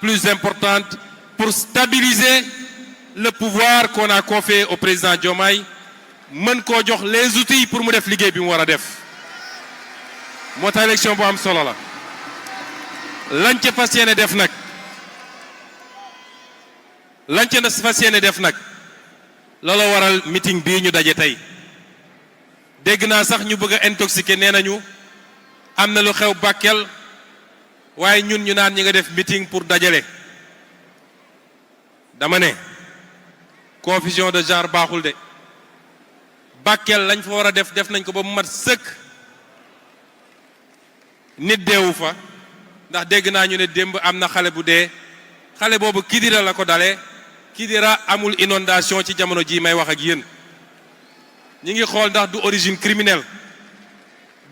plus importante pour stabiliser le pouvoir qu'on a confié au président Diomaye mën koo jox les outils pour mu def liggéey bi mu war a def moo tax élection bu am solo la lañ ca fas yéene def nag looloo waral meeting bii ñu daje tey dégg naa sax ñu bëgg a intoxiqué nee nañu am na lu xew Bakel waaye ñun ñu naan ñi nga def meeting pour dajale dama ne confusion de genre baaxul de Bakel lañ fa war a def nañ ko ba mu mat sëkk nit deewu fa ndax dégg naa ñu ne démb am na xale bu dee xale boobu Kidira la ko dalee Kidira amul inondation ci jamono jii may wax ak yéen ñi ngi xool ndax du origine criminelle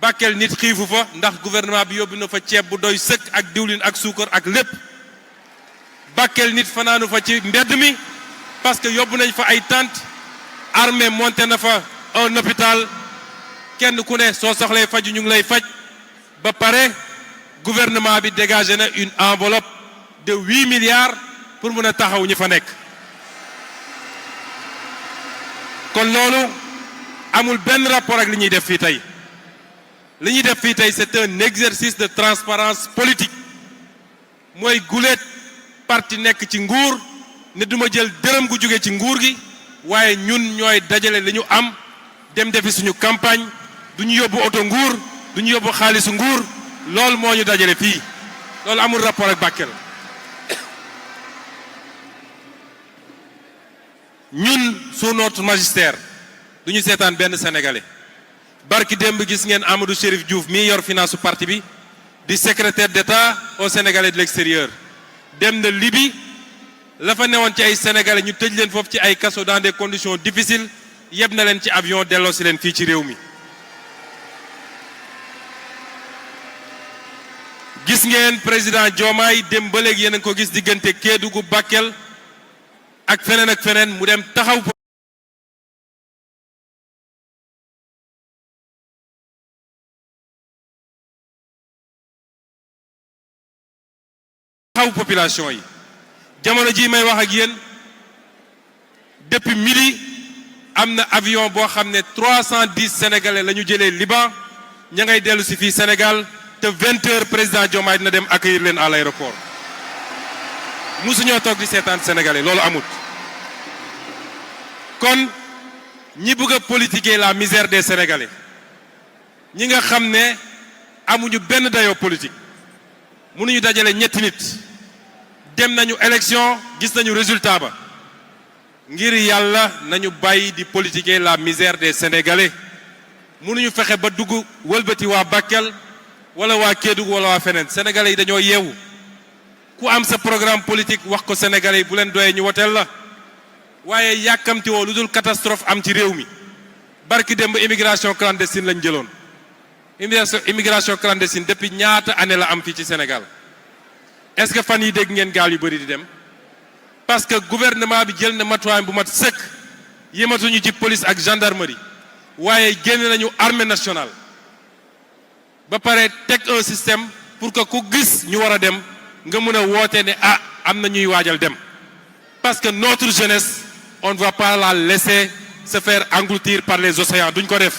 Bakel nit xiifu fa ndax gouvernement bi yóbbu na fa ceeb bu doy sëkk ak diwlin ak suukar ak lépp Bakel nit fanaanu fa ci mbedd mi parce que yóbbu nañ fa ay tente armée monté na fa un hôpital kenn ku ne soo soxlee faju ñu ngi lay faj ba pare gouvernement bi dégagé na une enveloppe de 8 milliards pour mën a taxaw ñi fa nekk kon loolu amul benn rapport ak li ñuy def fii tey li ñuy def fii tey c'est un exercice de transparence politique mooy guléet parti nekk ci nguur ne duma jël dërëm gu jóge ci nguur gi waaye ñun ñooy dajale li ñu am dem defi suñu campagne du ñu yóbbu oto nguur du ñu yóbbu xaalisu nguur loolu moo ñu dajale fii loolu amul rapport ak Bakel ñun sous notre magistère du ñu seetaan benn sénégalais barki démb gis ngeen Amadou Chérif Diouf mii yor finance su parti bi di secrétaire d'État au Sénégalais de l'extérieur dem na Libye la fa newoon ci ay sénégalais ñu tëj leen foofu ci ay kaso dans des conditions difficiles yeb na leen ci avion delloo si leen fii ci réew mi. gis ngeen président Diomaye dem ba léegi yéen a ngi ko gis diggante Kédougou Bakel ak feneen mu dem taxaw population yi jamono ji may wax ak yéen depuis midi am na avion boo xam ne 310 sénégalais la ñu jëlee Liban ña ngay dellu si fii Sénégal te 20 heures président Diomaye dina dem accueillir leen à l'aéroport musuñoo toog di seetaan sénégalais loolu amut kon ñi bëgg a politiquer la misère des sénégalais ñi nga xam ne amuñu benn dayoo politique mënuñu dajale ñetti nit dem nañu élection gis nañu résultat ba ngir yàlla nañu bàyyi di politiquer la misère des sénégalais mënuñu fexe ba dugg wëlbati waa Bakel wala waa Kédougou wala waa feneen sénégalais yi dañoo yeewu ku am sa programme politique wax ko sénégalais yi bu leen doyee ñu woteel la waaye yàkkamti woo lu dul catastrophe am ci réew mi barki démb immigration clandestine lañ jëloon immigration clandestine depuis ñaata année la am fii ci Sénégal est-ce que fan yi dégg ngeen gaal yu bëri di dem parce que gouvernement bi jël na matuwaay bu mat sëkk yematuñu ci police ak gendarmerie waaye génn nañu armée nationale ba pare teg un système pour que ku gis ñu war a dem nga mën a woote ne ah am na ñuy waajal dem parce que notre jeunesse on ne va pas la laisser se faire engloutir par les océans duñ ko def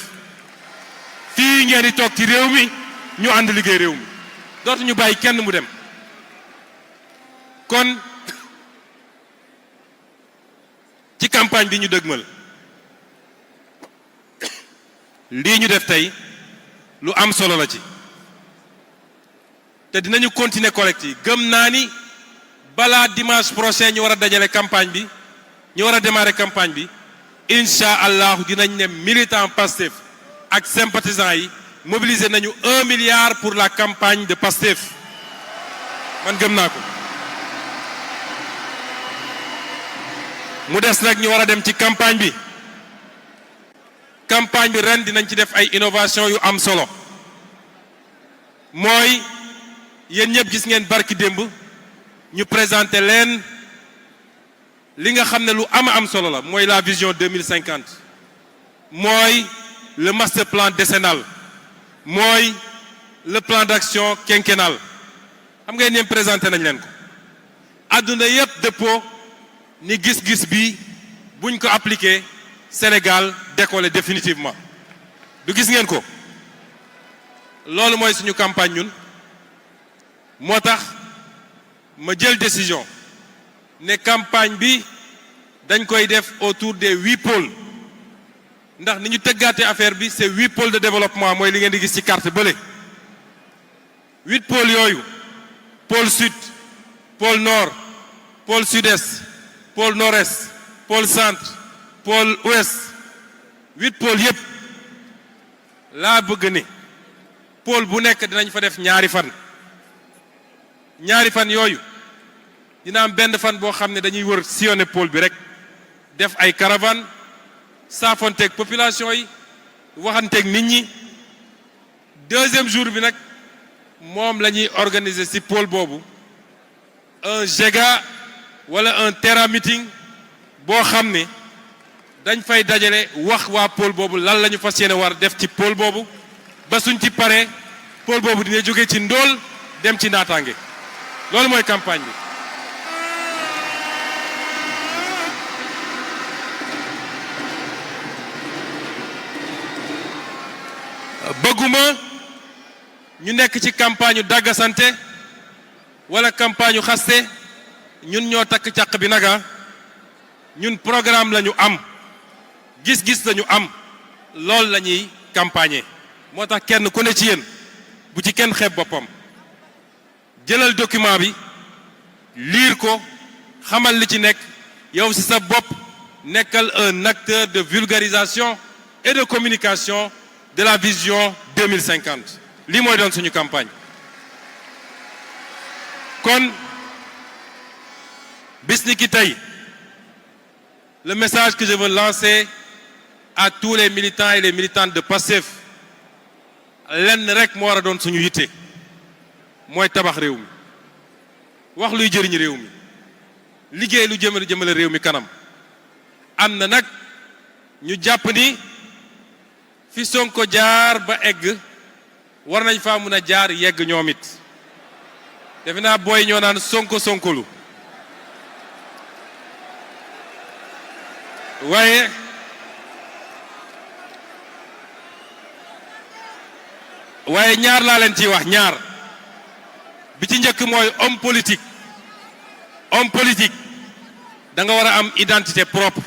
fii ngeen di toog ci réew mi ñu ànd liggéey réew mi dootuñu bàyyi kenn mu dem kon ci campagne bi ñu dëgmal lii ñu def tey lu am solo la ci te dinañu continuer collecte yi gëm naa ni balaa dimanche prochain ñu war a dajale campagne bi ñu war a démarrer campagne bi incha allah dinañ ne militant Pastef ak sympathisants yi mobiliser nañu 1 milliard pour la campagne de Pastef man gëm naa ko mu des nag ñu war a dem ci campagne bi ren dinañ ci def ay innovation yu am solo mooy yéen ñëpp gis ngeen barki démb ñu présenté leen li nga xam ne lu am solo la mooy la vision 2050 mooy le master plan décennal mooy le plan d'action quinquennal xam ngeen ñeen présenté nañ leen ko àdduna yépp dëppoo ni gis-gis bi buñ ko appliqué Sénégal décollé définitivement du gis ngeen ko loolu mooy suñu campagne ñun moo tax ma jël décision ne campagne bi dañ koy def autour des 8 pôles ndax ni ñu tëggaate affaire bi c'est 8 pôles de développement mooy li ngeen di gis ci carte bële 8 pôles yooyu pôle sud pôle nord pôle sud-est pôle nord-est pôle centre pôle ouest 8 pôles yépp laa bëgg ne pôle bu nekk dinañ fa def ñaari fan yooyu dina am benn fan boo xam ne dañuy wër sillonner pôle bi rek def ay caravane saafonteeg population yi waxanteeg nit ñi deuxième jour bi nag moom la ñuy organiser ci pôle boobu un giga wala un terra meeting boo xam ne dañ fay dajale wax waa pôle boobu lan la ñu fas yéene war def ci pôle boobu ba suñ ci paree pôle boobu dina jóge ci ndóol dem ci naataange loolu mooy campagne bi. bëgguma ñu nekk ci campagne yu dàggasante wala campagne yu xaste ñun ñoo takk càq bi naga ñun programme la ñu am gis-gis la ñu am loolu la ñuy campagner moo tax kenn ku ne ci yéen bu ci kenn xeeb boppam jëlal document bi lire ko xamal li ci nekk yow ci sa bopp nekkal un acteur de vulgarisation et de communication de la vision 2050 lii mooy doon suñu campagne kon bis ni ki tey le message que je veux lancer à tous les militants et les militantes de Pastef lenn rek moo war a doon suñu yitte mooy tabax réew mi wax luy jëriñ réew mi liggéey lu jëmale réew mi kanam am na nag ñu jàpp ni fi Sonko jaar ba egg war nañ faa mun a jaar yegg ñoom it defe naa booy ñoo naan Sonko sonkolu waaye ñaar laa leen ciy wax ñaar bi ci njëkk mooy homme politique da nga war a am identité propre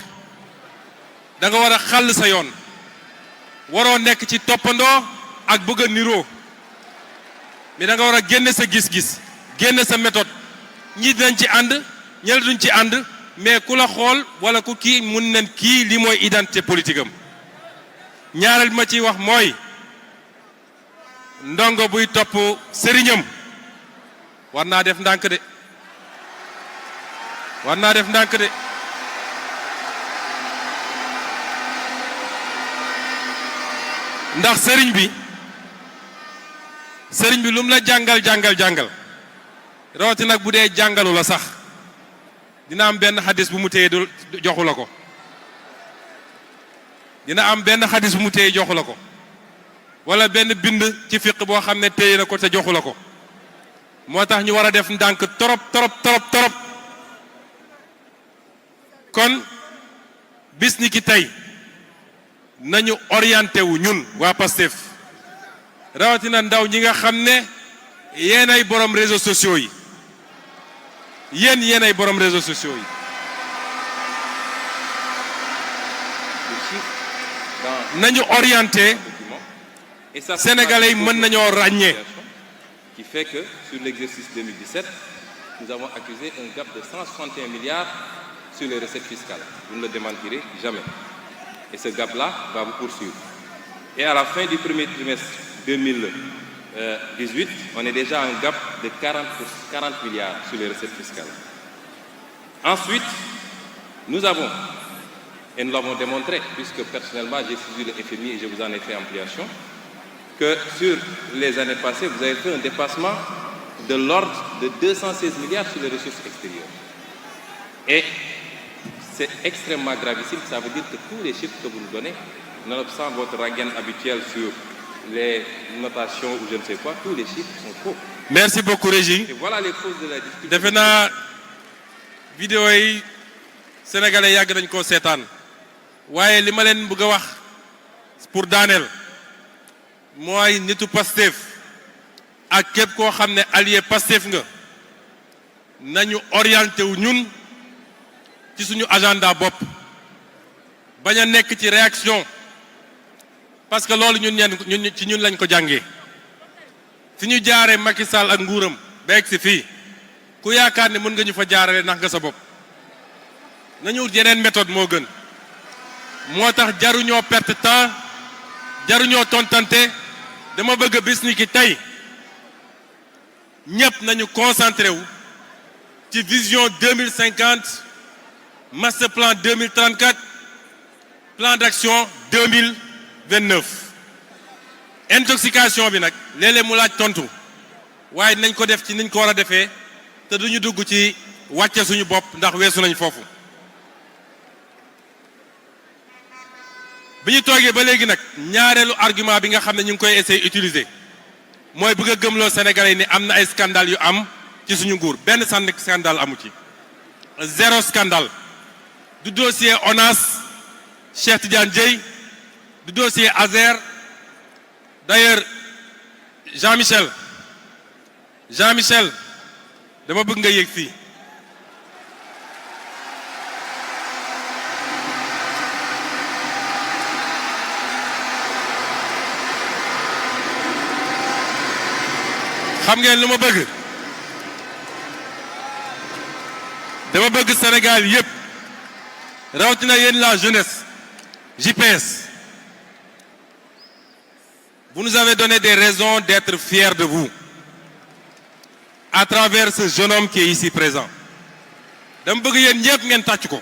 da nga war a xàll sa yoon waroo nekk ci toppandoo ak bëgg a niroo mais da nga war a génne sa gis-gis génne sa méthode ñii dinañ ci ànd ñële duñ ci ànd mais ku la xool wala ku kii mun nañ kii li mooy identité politique am ñaareel bi ma ciy wax mooy ndongo buy topp sëriñam war naa def ndànk de ndax sëriñ bi lu mu la jàngal rawati nag bu dee jàngalu la sax dina am benn xadis bu mu téye joxu la ko wala benn bind ci fiq boo xam ne téye na ko te joxu la ko moo tax ñu war a def ndànk torop kon bis ni ki tey nañu orienté wu ñun waa Pastef rawatina ndaw ñi nga xam ne yéenay borom réseaux sociaux yi yéenay borom réseaux sociaux yi nañu orienté sénégalais yi mën nañoo ràññee. Qui fait que sur l'exercice 2017 nous avons accusé un gap de 161 milliards sur les recettes fiscales. Vous ne le démentirez jamais. Et ce gap-là va vous poursuivre. Et à la fin du premier trimestre 2018, on est déjà à un gap de 40 milliards sur les recettes fiscales. Ensuite, nous avons, et nous l'avons démontré, puisque personnellement j'ai saisi le FMI et je vous en ai fait ampliation, que sur les années passées, vous avez fait un dépassement de l'ordre de 216 milliards sur les ressources extérieures. Et c'est extrêmement gravissime, ça veut dire que tous les chiffres que vous nous donnez, nonobstant votre rengaine habituelle sur les notations ou je ne sais quoi, tous les chiffres sont faux. Merci beaucoup, Régis. Et voilà les causes de la difficulté. defe naa vidéo yi sénégalais yàgg nañ koo seetaan waaye li ma leen bëgg a wax pour daaneel mooy nitu Pastef ak képp koo xam ne allié Pastef nga nañu orienté wu ñun ci suñu agenda bopp bañ a nekk ci réaction parce que loolu ñun ci ñun lañ ko jàngee fi ñu jaaree Macky Sall ak nguuram ba egg si fii ku yaakaar ne mën nga ñu fa jaarale ndax nga sa bopp nañu yeneen méthode moo gën moo tax jaruñoo perte temps jaruñoo tontante dama bëgg bis ni ki tey ñëpp nañu concentré wu ci vision 2050 master plan 2034 plan d'action 2029 intoxication bi nag léeg-léeg mu laaj tontu waaye nañ ko def ci niñ ko war a defee te duñu dugg ci wàcce suñu bopp ndax weesu nañ foofu bi ñu toogee ba léegi nag ñaareelu argument bi nga xam ne ñu ngi koy essayer utiliser mooy bëgg a gëmloo Sénégalais yi ni am na ay scandale yu am ci suñu nguur benn scandale amu ci zéro scandale du dossier ONAS Cheikh Tidiane Dièye du dossier Azer d'ailleurs Jean-Michel dama bëgg nga yéeg fii xam ngeen lu ma bëgg dama bëgg Sénégal yépp rawatina yéen la jeunesse JPS vous nous avez donné des raisons d'être fiers de vous à travers ce jeune homme qui est ici présent dama bëgg yéen ñëpp ngeen tàcc ko